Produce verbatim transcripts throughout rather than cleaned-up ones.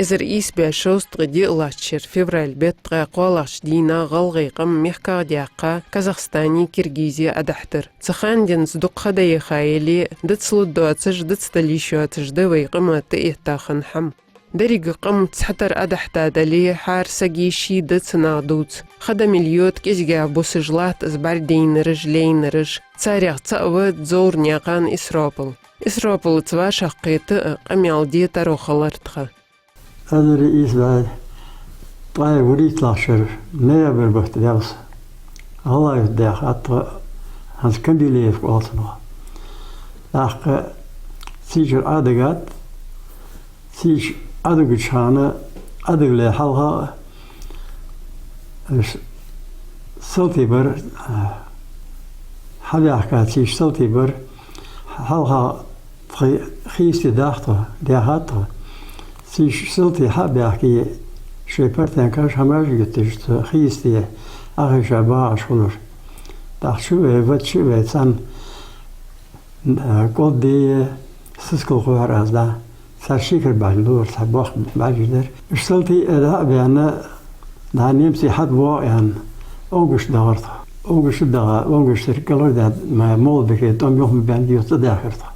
Эзар ийс бӀаь шовзткъеи диълагӀча шера февраль бетта ткъаь кхоалагӀча дийнахьа гӀалгӀай къам мехках даьккха, Казахстане, Киргизе Ӏодахьийтар. Цу хана денз дукха ха дӀаяха яле а, дицлургдоацаш, дицдала йиш йоацаш да вай къаман тӀаэтта хинна хӀама. Деррига къам цхьатарра Ӏодахьийта дале а, хӀара сага ший да цунах дувца. Ха да мел йода кӀезигагӀа бусаш латт из бӀаргадайнараш, лайнараш. Царех цаӀ ва Дзовранаькъан Исропал. Исропалаца вӀашагӀкхета а, къамаьл де а таро хилар тха. Эзар ийс бӀаь ткъаь вурийтлагӀча шера ноябрь бетта ваьв со. ГӀалгӀай юрта даьхад тхо, хӀанз Камбилеевка оал цунах. ТӀаккха цигара Ӏодигад, цигара Ӏодигача хана, Ӏодигале хьалха а, салтий бар, хьабаьхка цигара салтий бар, хьалха тхо хий йисте даха тхо, даьхад тхо. Цигара салтий хьа а баьхке, шоай портянкаш, хӀамаш а ютташ, цу хий йисте Ӏохайша багӀаш хулар. ТӀаккха чу а вай, вад чу а вай, цхьана кӀолд дийя, сискал кхухьар аз дӀа. Цар шекар бӀаргадора, цхьа бох бӀаргадора. Уж салтий а дӀа а баьнна, дӀа немций хьатӀабоагӀа аьнна, онгаш дахар тхо. Онгаш даха, онгашцара кӀалхардаьнна, ма молла бехе тӀом юха ма баьннаб, юха цӀадаьхар тхо.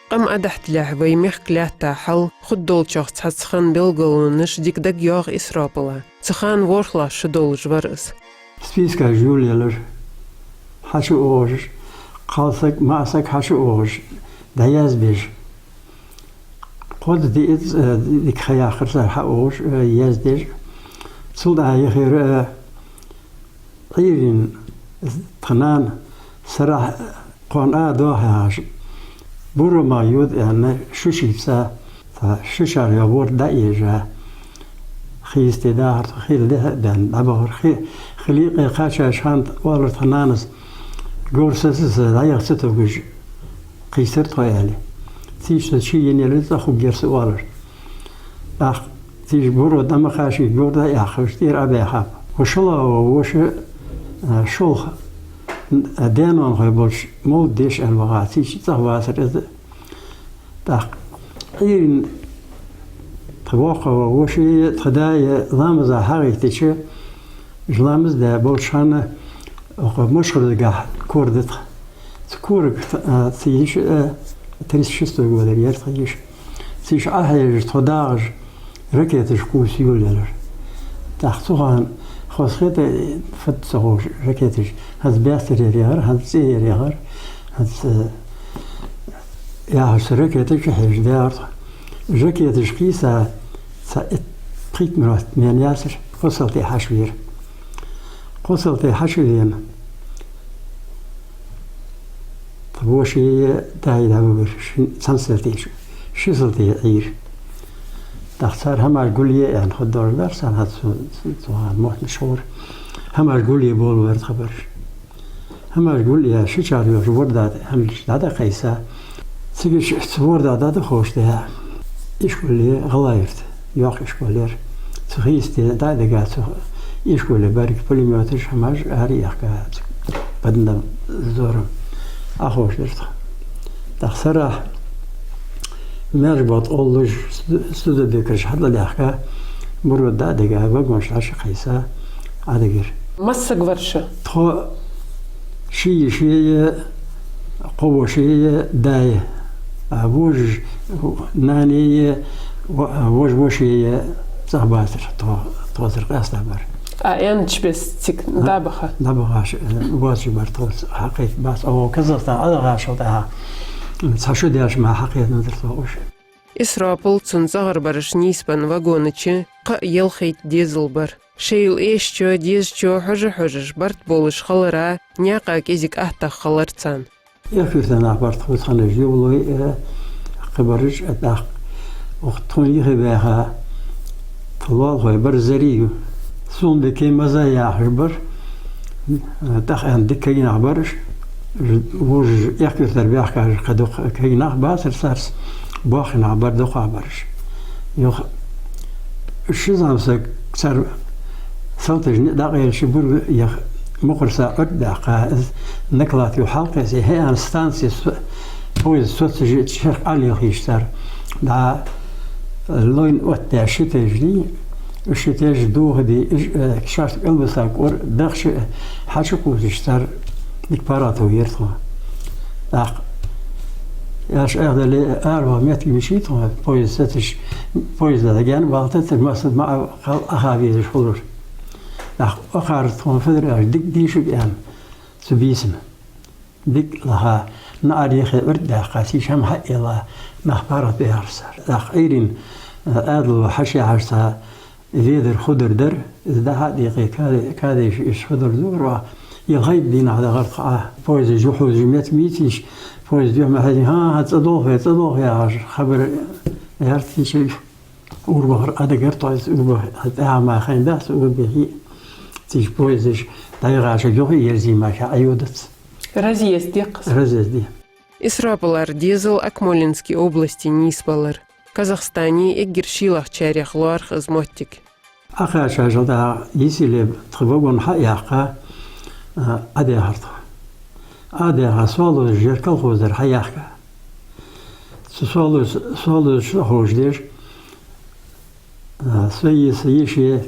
Къам Ӏодахьийталехь вай мехка лаьтта хьал, хургдолчох цхьацца хинна белгалонаш дика дагайоагӀа Исропала. Цу хана ворхӀлагӀа шу долаш вар из. Спискаш йолаелар, хьачуоагӀаш, кхалсаг, маӀасаг хьачуоагӀаш, дӀаязбеш. Кхозза диъазза, э, дика ха яьккхар цар хьаоагӀаш, э, яздеш. Цул тӀехьагӀа яхар, э, Ӏуйрийна тха нана сарахьа кхоана а доаха яхаш, Буро мах йода аьнна, шу шийца, цхьа шишар йола ворда дӀаежа, хий йисте дахар тхо, хил дехьа а баьнна, дӀабахар. Хи-, хилий къе кхаьчача хана оалар тха нанас: «Говр, са, са, са, дӀаяха ца тугаш кхийсар тхо», — аьле. Цигара со ший енел цӀа хургьяр са, оалар. ТӀаккха цигара Буро дӀа ма кхаьчий, говр дӀаяьккхаш, тӀера Ӏобаьхаб. ВошаллагӀа воша, а, шолха, а, даь-ноанахой болча мовлид деша аьнна ваха, цигара цӀагӀа вацар из. ТӀаккха Ӏуйрийна тха воккхагӀа вошеи тха даи ламаза хьагӀайттача, уж ламаз даь болча хана, укх Машхургахь кора да тха. Цу корага, а, ца йиш, а, тридцать шестой года яр тха йиш. Цигара Ӏохьежаш тхо дагӀаш, ракеташ кхувса йолаелар. ТӀаккха цу хана хоза хетар, фуд ца ховш, ракеташ хӀанз баьстар яр яхар, хӀанз цӀи яр яхар, хӀанз, э, яхаш, цу ракеташ чухьежаш даьгӀар тхо. Ракеташ кхийса цхьа итт-пхийтта минот мел яцар, кхо салтий хьачувера. Кхо салтий хьачувена, тха вошеи даи дӀавигар, ши-, цхьан салтий чу, ши салтий Ӏийра. ТӀаккха цар хӀамаш гулъе аьнна хургдолаш дар, царна хӀанз цу, цу, цу хана мотташ ховра, хӀамаш гулъе болаваьр тха бараш. ХӀамаш гулъе, ши чар йош ворда тӀа хӀамаш дӀадаккха кхийса. Цигара цу ворда дӀадахош тӀехьа ишколе, ГӀалгӀай-Юрта, йоккха ишкол яр. Цу хий йисте дӀа а дига, цу ишколе берригаш пулемёташ, хӀамаш ара а яьхка, цу поднабзором Ӏоховшадаьр тхо. ТӀаккха сарахьа маьрша бутт оллаш, сту-, студебеккераш хьатӀадехка, Буро дӀа а дига, вагонаш дӀачукхийса, Ӏодигар. Масса саг вар шо? Тхо ши йишеи, кхо вошеи, даи, а, вож-, нанеи, во-, вож-, вошеи цӀагӀа бацар тхо, тхоцара къаьстта бар. А, аьннача беса цига дӀабаха? ДӀабахаш, э, воацаш бар тхоца, хьакхийтта бац. Оаха Казахстане Ӏодахачул тӀехьагӀа цхьа шу даьлча мара хьакхетадаьдар тхо уж. Исропал, цун цӀагӀарбараш нийсбенна вагона чу кхы а ялхайтта дезал бар. Шоайла эшачо, дезачо хьожа-хьожаш барт болаш хилара наькъа кӀезига аттагӀа хилар царна. Эхь-Юртара нах бар тхоца хиннараш, Евлой, э, кхыбараш, э, тӀаккха укх тхона юхе баьха тха лоалахой бар, Зари ю, Сулумбикай Маза яхаш бар, э, тӀаккха аьнна дика кагий нах бар уж. Вожаш Эхь-Юртара баьхкача кхы дукха кагий нах бацар царца, боккхий нах бар, дукхагӀбараш. Юха ши зӀамсаг цар салташа ниӀ дӀакъайлача, Буро яха мукхар са Ӏордаьккха, из наклад юха хьалкхесса, хӀеана станце со-, поезд соццаш чехка Ӏолелхийча цар, дӀа Лойн оттадаь ши этаж дий, уж ши этаж дохаде, уж, э, шоашта кӀалбиса кӀур дахча хьачукхувсаш цар дика паргӀато яр тхона. ТӀаккха, яш айхьа дале, аравала моттиг мичай тхона, поезд сецаш, поезда дӀагаьна валийтацар, массаза маӀа кхал Ӏоха везаш хулар. ТӀаккха Ӏохар тхона фадар аьлча дика дийшар аьнна цу бийсан. Дика лаха, наӀарга хье урд даьккха, цу чу хӀама хьаэла, нах паргӀатбаьхар цар. ТӀаккха Ӏуйрийна, э, Ӏаьдало хьачуяхьаш цхьа ведар худар дар, из дӀахьа а дийкъе, каде-, кадеш иштта худар дора, е хайба дийнахьа дахар тхо Ӏа. Поезда чу хьувзаш моттиг мичай, поезда юхь ма хьежий, хӀа, хӀа, цӀадолх вай, цӀадолх вай яхаш, хабар яьр цу чу. Ура бахар Ӏодигар тхо, из ура баха, хьа тӀехьа ма хайнадац, ура бахе, цу чу поезда чу дӀаяхача юхе ерзий ма ха Ӏайодац. Разъезд декхас. Разъезд де. Исропалара дезал Акмолински областе нийсбалар. Казахстане эггара шийлагӀчарех лоархӀ из моттиг. Ӏокхаьчачул тӀехьагӀа йиси леб тха вагон хьаяьккха, а, Ӏодаьхар тхо. Ӏодаьха Соалоза жер колхоз дар хьаяьхка. Цу Соалоз-, Соалоза чу ховш деш, а, са йиса, йиши,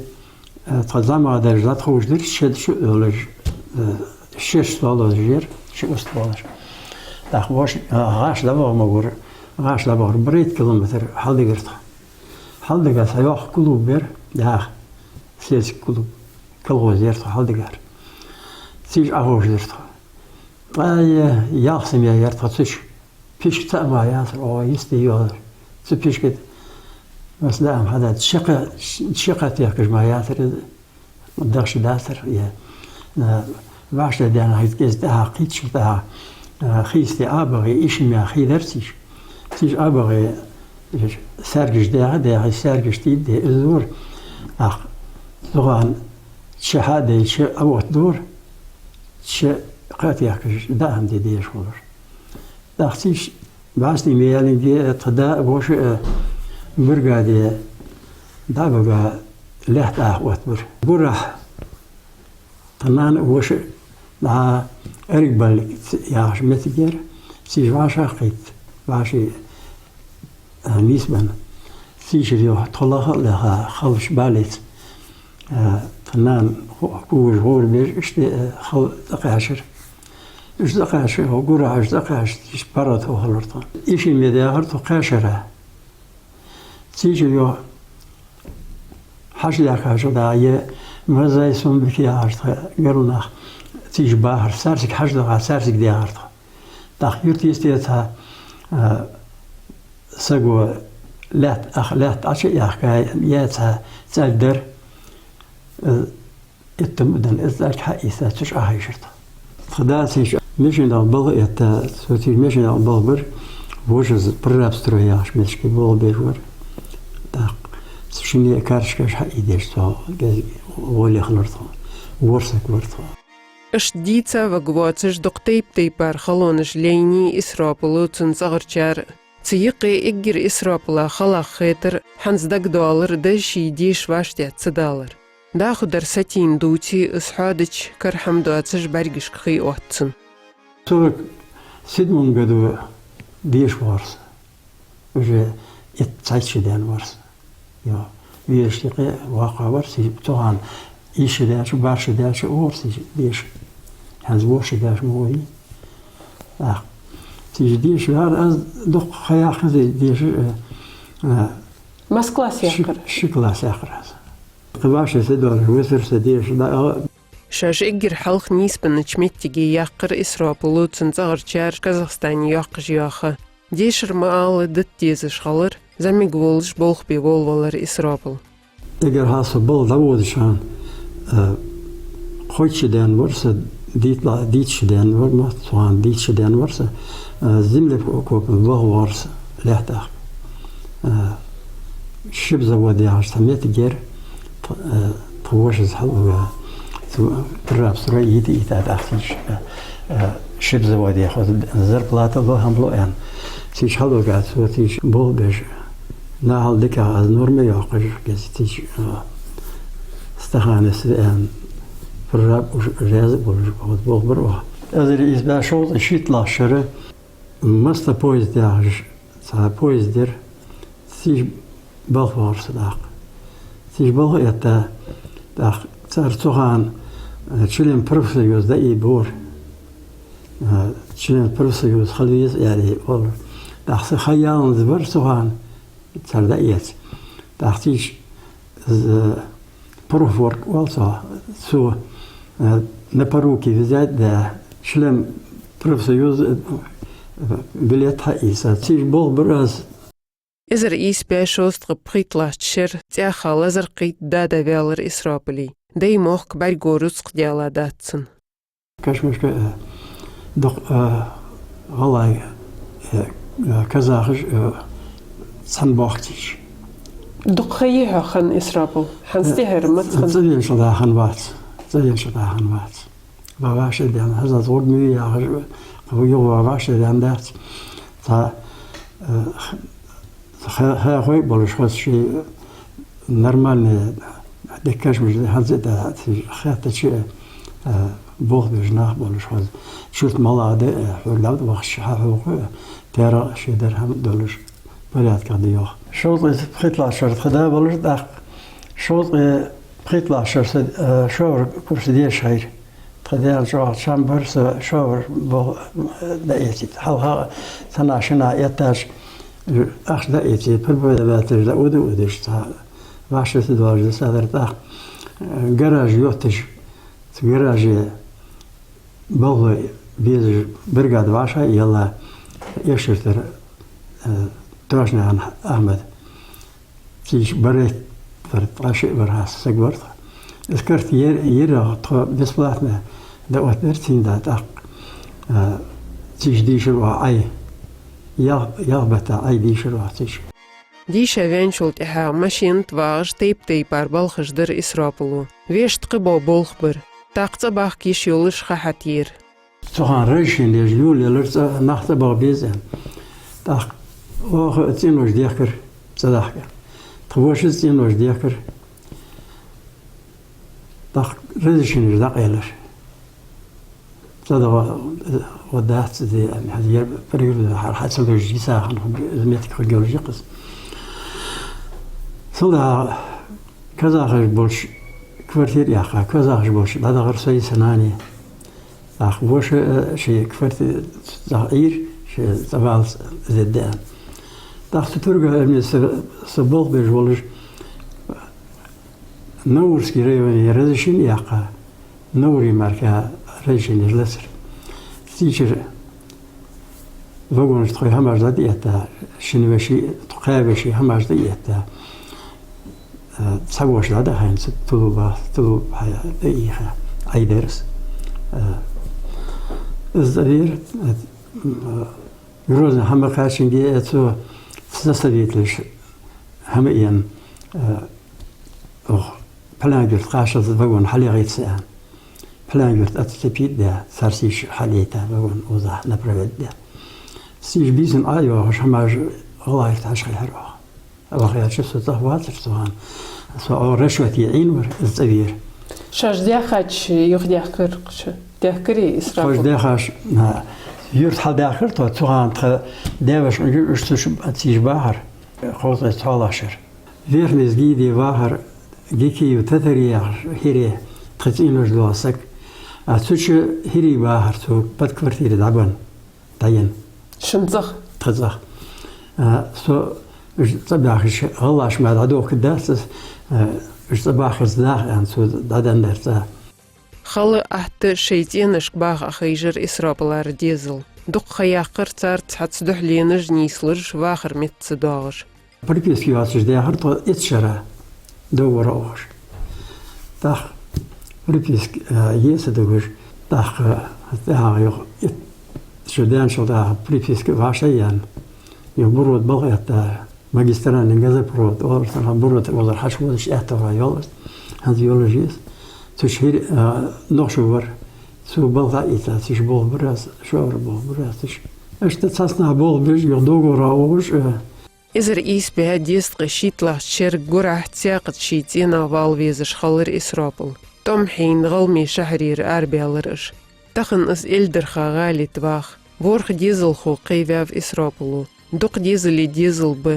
а, тха зӀамагӀа дарж дӀатӀаховш дир, шед шу йолаш, а, шеш Соалоза жер, ши уст болаш. ТӀаккха вош, а, гӀаш дӀабаха ма гур, гӀаш дӀабахар барайтта километр хьалдигар тхо. Хьалдига цхьа йоккха клуб яр, яха, сельский клуб, колхоз яр тхо хьалдигар. Цу чу Ӏоховш дир тхо. Ткъаь ялх семья яр тха цу чу. Пишк цаӀ ма яцар, оаха йисте йолаш. Цу пишка тӀа массадола хӀама хьадаьд, ши кха, ши кха техкаш ма яцар из. Дахча дацар, е, а, вӀаштӀехьдаьнна хӀанз кӀезига тӀехьа кхийтачул тӀехьагӀа, а, хийсте Ӏобахе, ишимех хий дар цу чу. Цу чу Ӏобахе, саьргаш даьха, даьха, саьргаш тийда, из дора. ТӀаккха цу хана чу хьа а дайча, Ӏооттадора, чу кха техкаш, даа хӀама де дезаш хулар. ТӀаккха цу чу бӀаьсти ма яллинге, тха да а, воша а, э, биргаде дӀа а бага, лаьтта Ӏоха оттабир. Гурахьа тха нана а, воша а дӀа Эргбаллиг ц-, яхаш моттиг яр, цу чу вӀашагӀкхийтта, вӀаший, э, нийсбенна. Цу чура юха тхо лаха а лаьха, халаш баллица. Э, тха нана ху-, кугаш гӀора беш, иштта, э, хала цӀакхаьчар. Уж цӀакхаьча, гурахьа уж цӀакхаьча, иштта паргӀато хилар тхо. Ишиме даьхар тхо кхаь шера. Цу чура юха хьачудаьхкача дӀа, е мазай сум бики яхаш тха гарла нах, цу чу бахар, царцига хьачудаха, царцига даьхар тхо. ТӀаккха юрта йисте цхьа, а, саго лаьтта, ах, лаьтта Ӏочу а яьхка, е цхьа цӀалг дар, а, иттам а даьнна, из цӀалг хьаийца, цу чу Ӏохайшар тхо. Тха дас иштта машинах балха а этта, цо цу чу машинах балхабир, вожаш прорабстрой яхача метташка болх беш вар. ТӀаккха цу шинне карточкаш хьаийдеш, цо гӀоле хилар тхо, ворхӀ саг вар тхо. Иштта дийца варгвоацаш дукха тайп-тайпара халонаш лайнай Исропало, цун цӀагӀарчар. Цу юкъе эггара Исропала халагӀа хетар, хӀанз дагадоалар, дайший деша вӀаштӀехьа ца далар. Дохадар сатийна дувце, из хьоадича, кара хӀама доацаш бӀаргашка хий отт цун. Сорок седьмом году деша вар со. Уже итт цхьайтта шу даьнна вар со. Йо, вешта юкъе воккха вар со, цу хана йиша даьча, бархӀ шу даьча вар со деша. ХӀанз ворхӀ шу даьча ма вий. ТӀаккха цу чу деша вар аз, дукха ха яьккхай деша, э, э, Масса класс ши-, яьккхар? Ши класс яьккхар аз. Кхы вӀаши са дола весар са деша, да, а. Шоаш эггара хьалха нийсбеннача моттиге яьккхар Исропало, цун цӀагӀарчар Казахстане йоаккхаш йоаха. Дешар ма аллара дита дезаш хилар, зӀамига волаш болх бе волавелар Исропал. Эггара хьалха со балха дӀаводача хана, э, кхойтта шу даьнна вар со, дийт-, дийттара шу даьнна вар, ма, цу хана дийттара шу даьнна вар со, э, землекопа балха вар со лаьтта Ӏохка. Э, шибзавод яхаш цхьа моттиг яр, тх-, э, тха вошас хьалвига, цу прорабстрой йита-йита тӀаккха цу чу, э, э, шибзавод яхаш, зарплата ло, хӀама ло аьнна. Цу чу хьалвига, цо цу чу болх беш, нахал дикагӀа аз норма йоаккхаш, кӀезига цу чу, э, стаханас аьнна, прораб уж раьза а болаш, болх бир оаха. Эзар ийс бӀаь шовзткъеи шийтталагӀча шера Моста поезд яхаш цхьа поезд яр. Цу чу Балха вахар со тӀаккха. Цига балха а этта, тӀаккха цар цу хана, э, член профсоюза да из бора. Э, член профсоюза хила веза аьле, оалар. ТӀаккха са ха яланза бар цу хана, цар дӀаэца. ТӀаккха цига из профорг оал цох, цо, э, на поруки взять, да, член профсоюза, э, билет хьаийца. Цига болх бир аз. Эзар ийс бӀаь шовзткъеи пхийтталагӀча шера цӀаьхха лазар кхийтта да-да ваьлар Исропалий. Даьй мохк бӀаргаго рузкъа даьлла дац цун. Кашмашка, э, дукха, э, гӀалгӀай, э, э, казахаш, э, цхьана бохкача. Дукха ха йий хьох хинна, Исропал? ХӀанз тӀехьара маца хинна? ЦӀавена шо да хинна вац. ЦӀавена шо да хинна вац. Ва вӀашагӀдаьнна, хӀанз аз гӀурба ма вий яхаш, кхы юха ва вӀашагӀдаьнна дац. Цхьа, э, ха-, хахой болаш хоза ший нормальный деккаш муж хӀанз а да, цига хеттача, э, болх беш нах болаш хоза. Чурт малагӀа да, э, хьога лабда вахаш хьахьокха, э, тера ший дар хӀама долаш, порядках да йоах. Шовзткъеи пхийтталагӀча шера тха да болаш, тӀаккха шовзткъеи пхийтталагӀча шера са, э, шовра курс деш хьайра. Тха Даьла чӀоагӀа чам бар са шовра бо-, дӀаэцийта. Хьалха цхьаннахьа шиннахьа эттача ахча дӀаэций, преподавателаш дӀаода а одаш, цхьа вӀашагӀтоха долаш да садар тӀаккха. Гараж йотташ, цу гараже балхо безаш бригада вӀашагӀъелла, Эшертара, э, Тошнаькъан Ахьмад. Цига барайтта вар, ткъаь шиъ вар хьа саг вар тха. Из карт ер-, ерах тхо бесплатно дӀаоттадир цунна да тӀаккха, а, цига дийшар оаха Ӏай. Ялх-, ялх бетта Ӏай дийшар оаха цига. Дийша ваьнначул тӀехьагӀа машина тӀа вагӀаш тайп-тайпара балхаш дир Исропало. Вешта кхыбола болх бир. ТӀаккха цӀабахка йиш йолаш ха хьатӀаера. Цу хана разрешени еш йолаелар цӀа, нах цӀабаха беза аьнна. ТӀаккха оаха цӀенош дехкар цӀадахка. Тха вошас цӀенош дехкар. ТӀаккха разрешенеш дӀакъайлар. ЦӀадаха, э, гӀо дац де аьнна, хӀанз ер пригородни хьар хьа ца луш йиса хана хӀама, из меттиг хургйолаш я-кх из. Цул тӀехьагӀа казахаш болча квартира яьккха, казахаш болча дӀадахар со а, са нана а. ТӀаккха воша, э, ший квартира цӀагӀа Ӏийра, ший цӀа валлалца зидда аьнна. ТӀаккха цу Тургай Ӏилманца са, са болх беш волаш, Наурский районе разрешени яьккха, Наурий мара разрешени лацар. Цигара вагонаш тхоай хӀамаш дӀатӀаэтта, шин веший, тхо кхаь веший хӀамаш дӀаэтта. Э, цхьа воша дӀадахьийна цу тулупа, тулуп хьа дӀаийха, Ӏайдарас. Э, из дӀавера, э, м, Грозне хӀама кхаьчанге, э, цо сельсоветлаш хӀама енна, э, ох, Пхьилян-Юрта кхаччалца вагон хьалъяхийта аьнна. Пхьилян-Юрта отцепить даь, цар сийша хьалъайта вагон укхаза направить даь. Сийша бийсан Ӏо а йоахаш, хӀамаш гӀалгӀашта хьажа кхихьар оаха. Ваха яьлча со цӀагӀа вацар цу хана. Со оаха расчёте Ӏийнавар, из цӀавера. Шоаш даьхача юха даьхкар шо? Даьхкарий Исропал? Шоаш даьхача, а, юрта хьалдаьхкар тхо, цу хана тха даь-веший уж цу ш-, цига бахар, кховзткъеи цхьоалагӀча шера. Верхний Сгиде вахар, Гикиев Татари яхача хӀире тха цӀенош дола саг. А цу чу хӀирий бахар цо, под квартире дӀабенна. ДӀаенна. Шун цӀагӀа? Тха цӀагӀа. А, со уж цӀабаьхкача, гӀалгӀаша мара дӀадохкаргдац из, а, уж цӀабахкарца даха аьнна, цо дӀаденна дар цӀа. Хала, атта шоай цӀеношка баха Ӏохайшар Исропалара дезал. Дукха ха яьккхар царца хьаца духьаленаш а нийслураш, вахара метта ца доагӀаш. Приписка йоацаш даьхар тхо итт шера, договора оалаш. ТӀаккха приписка, э, е ца догаш, тӀаккха тӀехьагӀа юха итт шу даьнначул тӀехьагӀа приписка вӀашагӀъяьнна. Юха буро тӀа балха этта, магистральный газопровод оалаш, цхьан буро тӀа укхазара хьачуводаш аьттув йолаш, хӀанз йолаш я из. Цу чу хӀир-, э, нохчо вар. Цо балха а ийца, цига болх бир аз, шовра болх бир аз цига. Иштта цхьацца наха болх беш, юха договора оалаш, э, Эзар ийс бӀаь дезткъеи шийтталагӀча шера гурахьа цхьаькхаза ший цӀенах вала везаш хилар Исропал. ТӀом хьийна, ГӀалмий шахьарера арабаьлар уж. Тахан из Эльдарха гӀалий тӀа вах. ВорхӀ дезалхо кхийвав Исропало. Дукха дезалий дезал ба.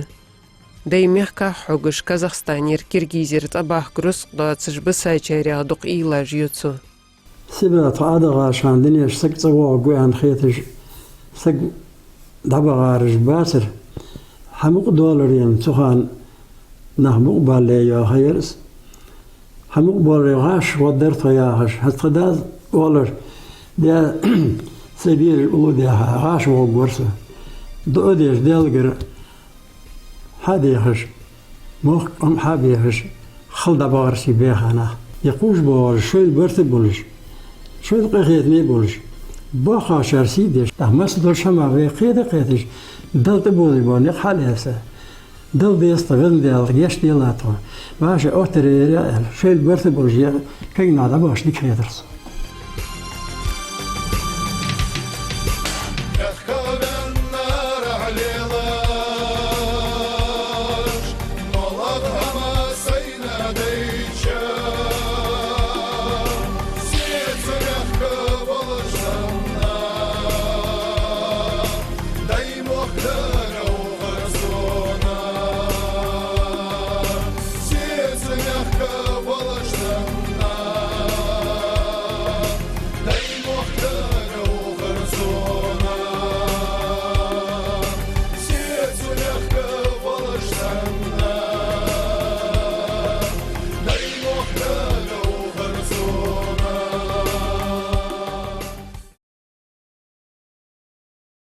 Даьй мехках хьегаш, Казахстанера, Киргизера тӀабахка рузкъа доацаш бисачарех дукха уйлаш ю цо. Сибра тхо Ӏодахача хана дунен чу саг цӀавоагӀаргва аьнна хеташ, саг дӀабахараш бацар. Хьа мукъа доларена цу хана нах мукъа балле йоахаяр из. Хьа мукъа боларе гӀаш гӀоддар тхо яхаш, хӀанз тха дас оалар: «Де, са бераш уллув дехьа, гӀаш гӀоргвар со». ДуӀа деш Даьлагара хьадехаш, мохк-къам хьабехаш, хала дӀабахар сий баьха нах. Е кхувш боагӀаш, шоайла барт а болаш, шоайла къахетаме а болаш, боккхагӀчар сий деш, тӀаккха массадолча хӀамах вай кхета а кхеташ, Далла тӀабоалаш бола никъ хьалъэца. Далла деза тха, венна Даьла, гешт делахь тхона. Баша оттар яр аьлла, шоайла барт а болаш, е кагий нах дӀабахаш дика хетар сона.